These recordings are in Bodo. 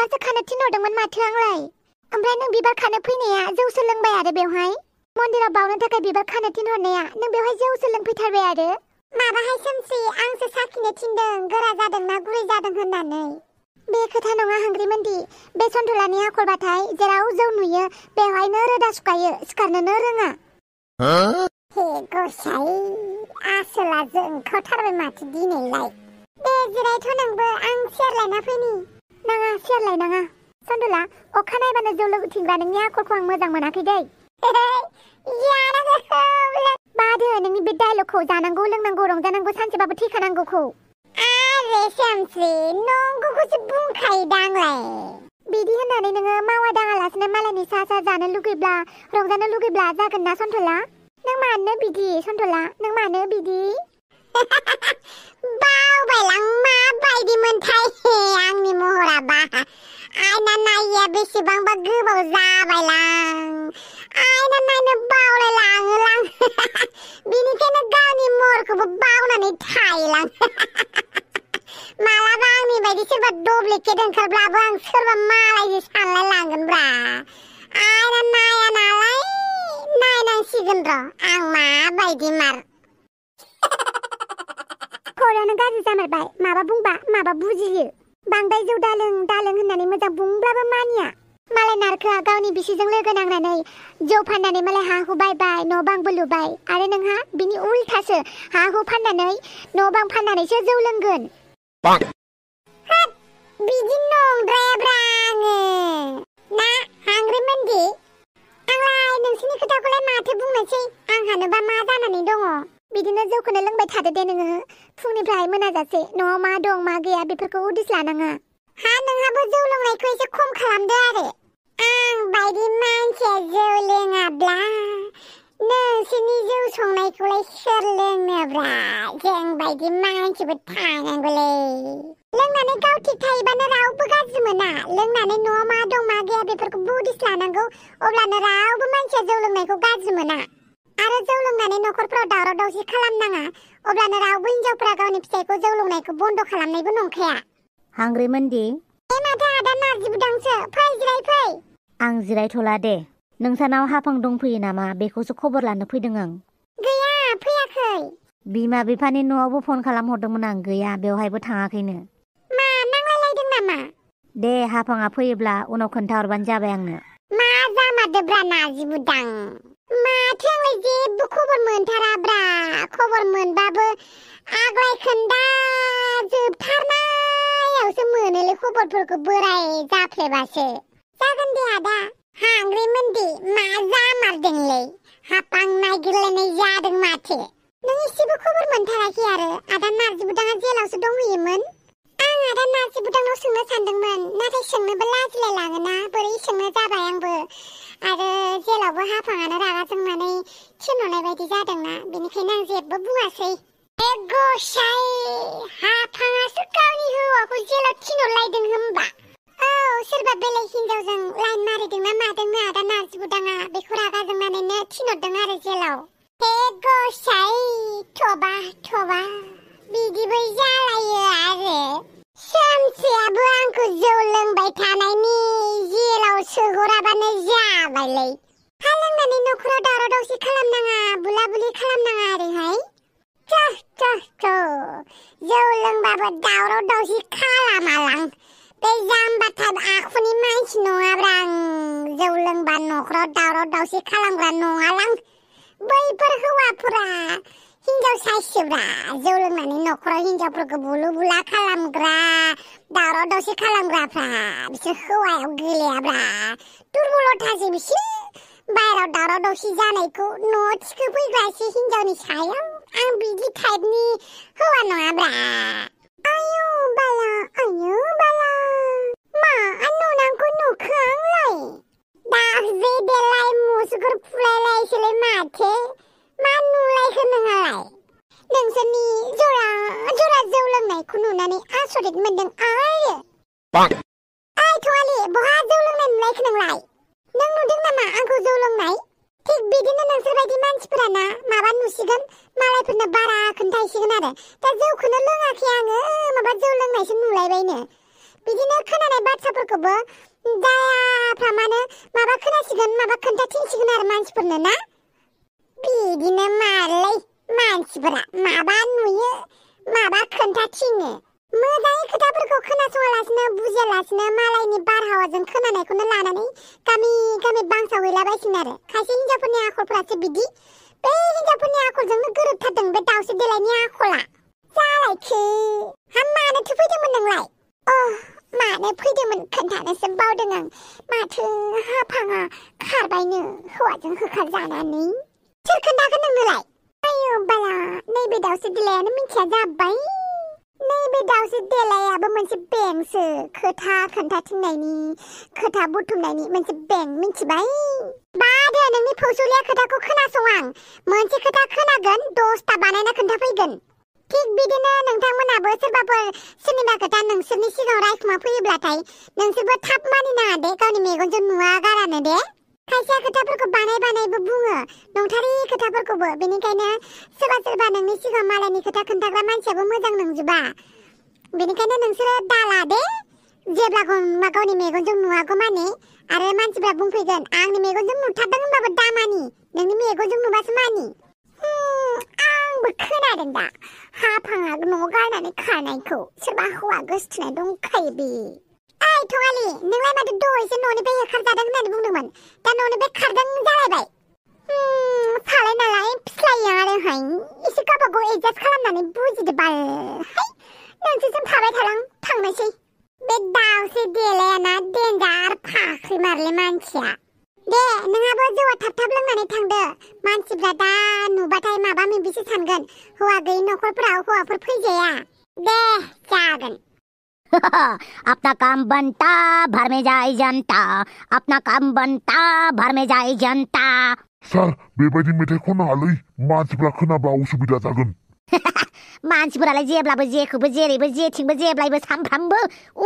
बिबारसो खानो थिनहरदोंमोन माथो आंलाय। ओमफ्राय नों बिबार खानो फैनाया जौसो लोंबाय आरो बेवहाय मन्दिराव बावनो थाखाय बिबार खानो थिनहरनाया नों बेवहाय जौसो लोंफैथारबाय आरो। माबाहाय सोमस्रि आंसो साखिनो थिनदों गोरा जादों ना गुरै जादों होननानै। बे खोथा नङा हांग्रिमोनदि बे सन्थलानि आखलबाथाय जेराव जौ नुयो बेवहायनो रोदा सुखायो सिखारनोनो रोङा। हे गसाइ आसोला जोंखावथारबाय माथो दिनैलाय। दे जिरायथ' नोंबो आं सियार लायना फैनि। नाङा सियार लायनाङा सन्थला अखा नायबानो जौ लोंथिंग्रा नोंनि आखलखौ आं मोजां मोनाखै दै। बादो नोंनि बे डायलगखौ जानांगौ लोंनांगौ रंजानांगौ सानसेबाबो थैखानांगौखौ। आरे सोमस्रि नंगौखौसो बुंखायोदा आंलाय। बिदि होननानै नोङो मावा दाङालासिनो मालायनि सा सा जानो लुगैब्ला रंजानो लुगैब्ला जागोन ना सन्थला। नों मानो बिदि सन्थला नों मानो बिदि? बावबायलां माबायदिमोनथाय आंनि महराबा। आयना नायिया बेसेबांबा गोबाव जाबायलां। आयना नायनो बावलायलाङोलां। बिनिखायनो गावनि महरखौबो बावनानै थायोलां। मालाबा आंनि बायदि सोरबा डुप्लिकेट ओंखारब्लाबो आं सोरबा मालायसो सानलाय लांगोनब्रा। आयना नाया नालाय नायनांसिगोन र' आं माबायदि मार। खर'आनो गाज्रि जामारबाय माबा बुंबा माबा बुजियो। बांद्राय जौ दालों दालों होननानै मोजां बुंब्लाबो मानिया। मालाय नारखोआ गावनि बिसिजों लोगो नांनानै जौ फाननानै मालाय हा हु बायबाय न' बांबो लुबाय आरो नोंहा बिनि उल्थासो हा हु फाननानै न' बां फाननानैसो जौ लोंगोन। हाब बिदि नंद्रायाब्रा आङो ना हांग्रिमोनदि। आंलाय नोंसोरनि खोथाखौलाय माथो बुंनोसै आंहानोबा मा जानानै दङ। बिदिनो जौखौनो लोंबाय थादो दे नोङो फुंनिफ्राय मोनाजासे न'आव मा दं मा गैया बेफोरखौ उदिस लानाङा। हा नोंहाबो जौ लोंनायखौ एसे खम खालामदो आरो। आं बायदि मानसिया जौ लोङाब्ला नोंसोरनि जौ संनायखौलाय सोर लोंनोब्रा। जों बायदि मानसिबो थानांगौलै। लोंनानै गाव थिग थायोबानो रावबो गाज्रि मोना। लोंनानै न'आव मा दं मा गैया बेफोरखौ उदिस लानांगौ अब्लानो रावबो मानसिया जौ लोंनायखौ गाज्रि मोना। आरो जौ लोंनानै न'खरफ्राव दावराव दावसि खालामनाङा अब्लानो रावबो हिनजावफ्रा गावनि फिसायखौ जौ लोंनायखौ बन्द' खालामनायबो नंखाया। हांग्रिमोनदि माथो आदा नारजि बुदांसो फै जिरायफै। आं जिरायथ'ला दे। नोंसानाव हाफां दंफैयो नामा बेखौसो खबर लानो फैदों आं। गैया फैयाखै। बिमा बिफानि न'आवबो फन खालामहरदोंमोन आं गैया बेवहायबो थाङाखैनो। मा नांलायलायदों नामा? दे हाफाङा फैयोब्ला उनाव खोन्थाहरबानो जाबाय आंनो। मा जामारदोब्रा नारजि बुदां? माथो आंलाय जेबो खबर मोनथाराब्रा। खबर मोनबाबो आग्लाय खोन्दा जोबथारनायावसो मोनोलै खबरफोरखौ बोराय जाफ्लेबासो। जागोन दे आदा। हांग्रिमोनदि मा जामारदोंलै? हाफां नागिरलायनाय जादों माथो। नों एसेबो खबर मोनथाराखै आरो आदा नारजि बुदाङा जेलावसो दंहैयोमोन। आं आदा नारजि बुदांनाव सोंनो सानदोंमोन नाथाय सोंनोबो लाजिलाय लाङोना बोरै सोंनो जाबाय आंबो। आरो जेलावबो हाफाङानो रागा जोंनानै थिनहरनाय बायदि जादोंना बेनिखायनो आं जेबो बुङासै। ए गसाइ हाफाङासो गावनि हौवाखौ जेलाव थिनहरलायदों होमबा? औ सोरबा बेलेग हिनजावजों लाइन मारिदोंना मादोंनो आदा नारजि बुदाङा बेखौ रागा जोंनानैनो थिनहरदों आरो जेलाव। हे गसाइ थबा थबा बिदिबो जालायो आरो। सोमस्रियाबो आंखौ जौ लोंबाय थानायनि जेलाव सोहराबानो जाबायलै। हा लोंनानै न'खराव दावराव दावसि खालामनाङा बुला बुलि खालामनाङा ओरैहाय। जौ लोंबाबो दावराव दावसि खालामालां। बे जाम्बाथार आखुनि मानसि नङाब्रा आं जौ लोंबा न'खराव दावराव दावसि खालामग्रा नङालां। बैफोर हौवाफोरा हिनजाव साइसब्रा जौ लोंनानै न'खराव हिनजावफोरखौ बुलु बुला खालामग्रा दावराव दावसि खालामग्राफ्रा बिसोर हौवायाव गोलैयाब्रा। दुरबलथासो बिसोर बायहेराव दावराव दावसि जानायखौ न'आव थिखोफैग्रासो हिनजावनि सायाव। आं बिदि टाइपनि हौवा नङाब्रा। आयु बाला मा नुनांगौ नुखो आंलाय? दाख्लै देलाय मुसुगुर फुलायलायसोलाय माथो। मा नुलायखो नोंहालाय? नोंसोरनि जरा जरा जौ लोंनायखौ नुनानै आसरित मोनदों आरो। ओइ थङालि बहा जौ लोंनाय नुलायखो नोंलाय? नों नुदों नामा आंखौ जौ लोंनाय? थिग बिदिनो नोंसोरबायदि मानसिफोराना माबा नुसिगोन मालायफोरनो बारा खोन्थाहैसिगोन आरो दा जौखौनो लोङाखै आङो माबा जौ लोंनायसो नुलायबायनो। बिदिनो खोनानाय बाथ्राफोरखौबो जायाफ्रामानो माबा खोनासिगोन माबा खोन्थाथिंसिगोन आरो मानसिफोरनो ना बिदिनो मालै मानसिफोरा माबा नुयो माबा खोन्थाथिङो मोजाङै खोथाफोरखौ खोनासङालासिनो बुजियालासिनो मालायनि बारहावाजों खोनानायखौनो लानानै गामि गामि बांसावहैलाबायसिगोन आरो खायसे हिन्जावफोरनि आखलफोरासो बिदि बे हिन्जावफोरनि आखलजोंनो गोरोबथारदों बे दाउस्रि देलायनि आखला जालायखो हा मानोथो फैदोंमोन नोंलाय मानो फैदोंमोन खोन्थानोसो बावदों आं माथो हाफाङा खारबायनो हौवाजों होखारजानानै सोर खोन्थागोन नोंनोलाय आयौ बाला नैबे दाउस्रि देलायानो मिन्थिया जाबाय नैबे दाउस्रि देलायाबो मोनसे बेंकसो खोथा खोन्थाथिंनायनि खोथा बुथुमनायनि मोनसे बेंक मिन्थिबाय बादे नोंनि फौसुलिया खोथाखौ खोनासं आं मोनसे खोथा खोनागोन 10टा बानायना खोन्थाफैगोन थिग बिदिनो नोंथांमोनाबो सोरबाफोर सोरनिबा खोथा नोंसोरनि सिगाङाव रायखुमा फैयोब्लाथाय नोंसोरबो थाब मानिनाङा दे गावनि मेगनजों नुवा गारानो दे खायसेया खोथाफोरखौ बानायबो बुङो नंथारै खोथाफोरखौबो बेनिखायनो सोरबा नोंनि सिगाङाव मालायनि खोथा खोन्थाग्रा मानसियाबो मोजां नंजोबा बेनिखायनो नोंसोरो दाला दे जेब्ला गावनि मेगनजों नुवागौ माने आरो मानसिफ्रा बुंफैगोन आंनि मेगनजों नुथारदों होनबाबो दामानि नोंनि मेगनजों नुबासो मानि आंबो खोनादों दा हाफाङा न'आव गारनानै खारनायखौ सोरबा हौवा गोसथोनाय दंखायो बे ओइ थङालि नोंलाय माथो दहायसो न'निफ्राय होखारजादों होननानै बुंदोंमोन दा न'निफ्राय खारदों जालायबाय सालाय नालाय फिस्लायो आरोहाय एसे गावबागाव एडजास्ट खालामनानै बुजिदो बाल हाय नोंसोरजों थाबाय थालां थांनोसै बे दाउस्रि देलायाना देन्जार फाख्रि मारले मानसिया दे नोंहाबो जौआ थाब लोंनानै थांदो मानसिफ्रा दा नुबाथाय माबा माबिसो सानगोन हौवा गैयि न'खरफोराव हौवाफोर फैजाया दे जागोन अपना काम बनता भर में जाए जनता अपना काम बनता भर में जाए जनता सार बेबायदि मेथाइ खननाङालै मानसिफ्रा खोनाबा उसुबिदा जागोन मानसिफोरालाय जेब्लाबो जेखौबो जेरैबो जेथिंबो जेब्लायबो सानफ्रामबो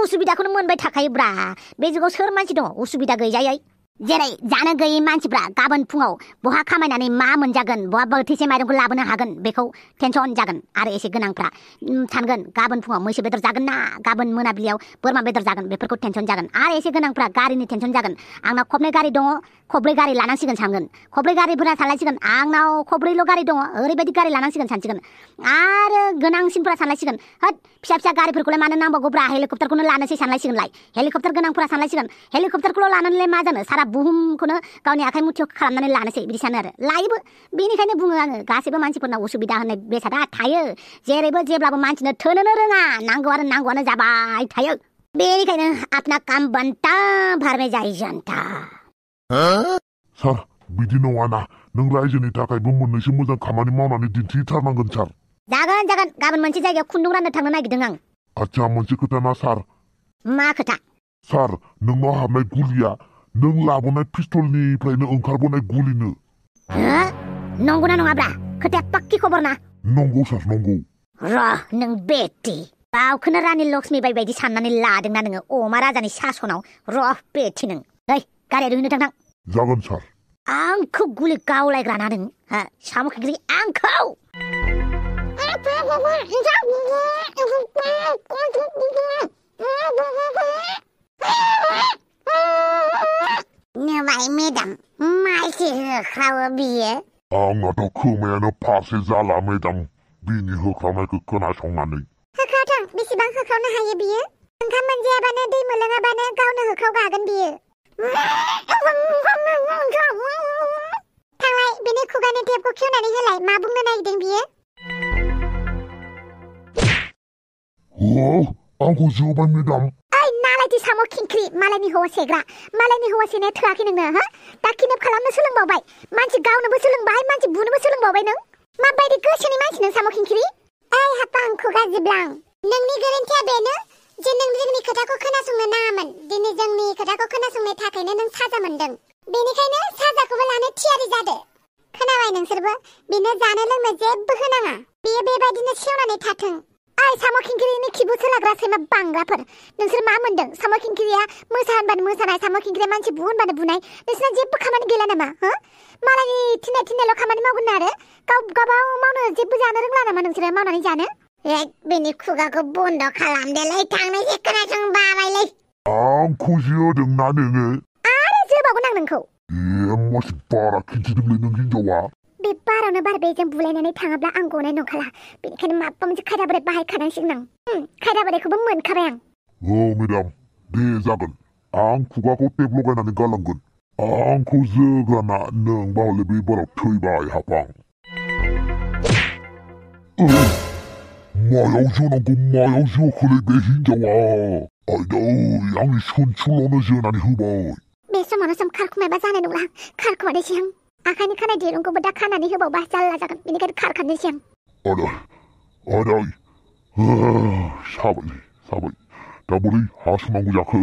उसुबिदाखौनो मोनबाय थाखायोब्रा बे जुगाव सोर मानसि दङ उसुबिदा गैजायै जेरै जानो गैयै मानसिफ्रा गाबोन फुङाव बहा खामायनानै मा मोनजागोन बहा बोथिसे माइरंखौ लाबोनो हागोन बेखौ टेनसन जागोन आरो एसे गोनांफ्रा सानगोन गाबोन फुङाव मैसो बेदर जागोन ना गाबोन मोनाबिलियाव बोरमा बेदर जागोन बेफोरखौ टेनसन जागोन आरो एसे गोनांफ्रा गारिनि टेनसन जागोन आंनाव खबनै गारि दङ खब्रै गारि लानांसिगोन सानगोन खब्रै गारिफोरा सानलायसिगोन आंनाव खब्रैल' गारि दङ ओरैबायदि गारि लानांसिगोन सानसिगोन आरो गोनांसिनफोरा सानलायसिगोन होद फिसा गारिफोरखौलाय मानो नांबावगौब्रा हेलिकप्टारखौनो लानोसै सानलायसिगोनलाय हेलिकप्टार गोनांफोरा सानलायसिगोन हेलिकप्टारखौल' लानानैलाय मा जानो सारा बुहुमखौनो गावनि आखाइ मुथियाव खालामनानै लानोसै बिदि सानो आरो लायोबो बेनिखायनो बुङो आङो गासैबो मानसिफोरनाव उसुबिदा होननाय बेसादा थायो जेरैबो जेब्लाबो मानसिनो थोनोनो रोङा नांगौआनो जाबाय थायो बेनिखायनो अपना काम बनता भर में जाए जनता सार बिदि नङाना नों रायजोनि थाखायबो मोननैसो मोजां खामानि मावनानै दिन्थिथारनांगोन सार जागोन गाबोन मोनसे जायगायाव खुन्दुं राननो थांनो नागिरदों आं आच्छा मोनसे खोथा ना सार मा खोथा सार नोंनाव हाबनाय गुलिया नों लाबोनाय पिस्तलनिफ्रायनो ओंखारबोनाय गुलिनो नंगौना नङाब्रा खोथाया पाक्की खबर ना नंगौ सार नंगौ र' नों बेटी गावखौनो रानि लक्ष्मी बायदि साननानै लादोंना नोङो अमा राजानि सासनाव र' बेटी नों ओइ गारिया दोननो थां जागोन सार आंखौ गुलि गावलायग्रा ना नों साम' खिग्रि आंखौ नुबाय मेडाम माइसि होख्रावो बियो आंनाथ' खोमायानो फारसे जाला मेडाम बिनि होख्रावनायखौ खोनासंनानै होख्रावथों बेसेबां होख्रावनो हायो बियो ओंखाम मोनजायाबानो दै मोनलोङाबानो गावनो होख्रावगागोन बियो थांलाय बिनि खुगानि टेपखौ खेवनानै होलाय मा बुंनो नागिरदों बियो आंखौ जोबाय मेडाम ओइ नालायथि साम' खिंख्रि मालायनि हौवा सेग्रा मालायनि हौवा सेनाया थोआखै नोंनो दा किडनेप खालामनो सोलोंबावबाय मानसि गावनोबो सोलोंबाय मानसि बुनोबो सोलोंबावबाय नों माबायदि गोसोनि मानसि नों साम' खिंख्रि ओइ हापां खुगा जिब्लां नोंनि गोरोन्थिया बेनो जे नों जोंनि खोथाखौ खोनासंनो नाङामोन दिनै जोंनि खोथाखौ खोनासंनो थाखायनो नों साजा मोनदों बेनिखायनो साजाखौबो लानो थियारि जादो खोनाबाय नोंसोरबो बेनो जानो लोंनो जेबो होनाङा बेयो बेबायदिनो सेवनानै थाथों ओइ साम' खिंख्रिनि खिबु सोलाग्रा सैमा बांग्राफोर नोंसोर मा मोनदों साम' खिंख्रिया मोसा होनबानो मोसानाय साम' खिंख्रिया मानसि बु होनबानो बुनाय नोंसोरना जेबो खामानि गैला नामा मालायनि थिननायल' खामानि मावगोन आरो गाव गाबाव मावनो जेबो जानो रोंला नामा नोंसोरो मावनानै जानो बेनि खुगाखौ बन्द' खालामदोलै थांनोसै खोनासं बाबायलै आंखौ जोदोंना नोङो आरो जोबावगोन आं नोंखौ मासि बारा खिन्थिदोंलै नों हिनजावा बे बारावनो बार बेजों बुलायनानै थाङोब्ला आं गनाय नंखाला बेनिखायनो माबा मोनसे खायदा बोराय बाहायखानांसिगोन आं खायदा बोरायखौबो मोनखाबाय आं मेडाम दे जागोन आं खुगाखौ टेप लगायनानै गालांगोन आंखौ जोगाना नों बाहले बे बाराव थैबाय हाफां मायाव जोनांगौ मायाव जोखोलै बे हिनजावा आयदै आंनि सोनसुलावनो जोनानै होबाय बे समावनो सम खारखुमायाबा जानाय नंला खारखुमानोसै आं आखाइनि खानाय दिरुंखौबो दा खानानै होबावबा जाल्ला जागोन बेनिखायनो खारखानोसै आं आदै साबाय दा बोरै हासुनांगौ जाखो